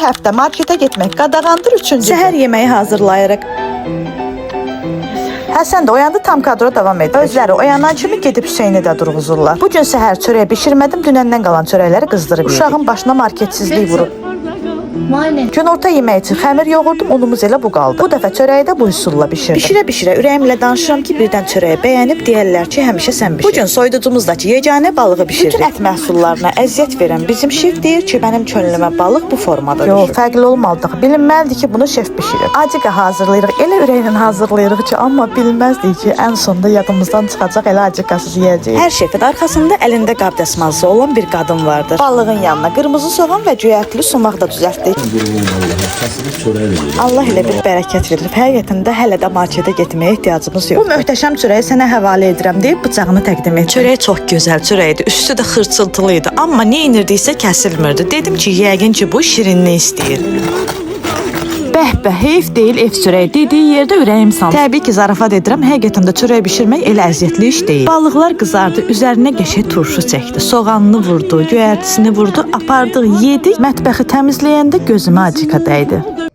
həftə marketə getmək qadağandır, üçüncü. Səhər yeməyi hazırlayırıq. Həsən də oyandı, tam kadro davam edir. Özləri oyanan kimi gedib Hüseyni də durğuzurlar. Bu gün səhər çörək bişirmədim, dünəndən qalan çörəkləri qızdırıb yedik. Uşağın başına marketsizlik vurub. Mane. Günorta yeməyi üçün xəmir yoğurdum, unumuz elə bu qaldı. Bu dəfə çörəyi də bu üsulla bişirdim. Bişirə-bişirə ürəyimlə danışıram ki, birdən çörəyi bəyənib deyərlər ki, həmişə sən bişir. Bu gün soyuducumuzdakı yeganə balığı bişirdik. Bütün ət məhsullarına əziyyət verən bizim şef deyir ki, mənim könlümə balıq bu formada düşür. Yox, fərqli olmalıdır. Bilinməlidir ki, bunu şef bişirir. Acıqa hazırlayırıq. Elə ürəklə hazırlayırıq ki, amma bilməzdik ki, ən sonda yadımızdan çıxacaq, elə acıqasız yeyəcəyik. Hər şefin arxasında əlində qab dəsmazı olan bir qadın vardır. Balığın yanına qırmızı soğan və göyərtili sumaq da düzəltdik. Qurban Allaha, kəsirik çörək verir. Allah elə bir bərəkət verir. Həqiqətən də hələ də marketə getməyə ehtiyacımız yoxdur. Bu möhtəşəm çörəyi sənə həvalə edirəm deyib bıçağını təqdim etdi. Çörək çox gözəl çörək idi. Üstü də xırçıltılı idi. Amma nə inirdiksə kəsilmirdi. Dedim ki, yəqin ki, bu şirinlik istəyir. Bəh-bəh, heyf deyil ev çörəyi dediyi yerdə ürəyim sancır. Təbii ki, zarafat edirəm. Həqiqətən də çörək bişirmək elə əziyyətli iş deyil. Balıqlar qızardı, üzərinə qəşəng turşu çəkdi. Soğanını vurdu, göyərtisini vurdu, apardıq, yedik. Mətbəxi təmizləyəndə gözümə acıqa dəydi.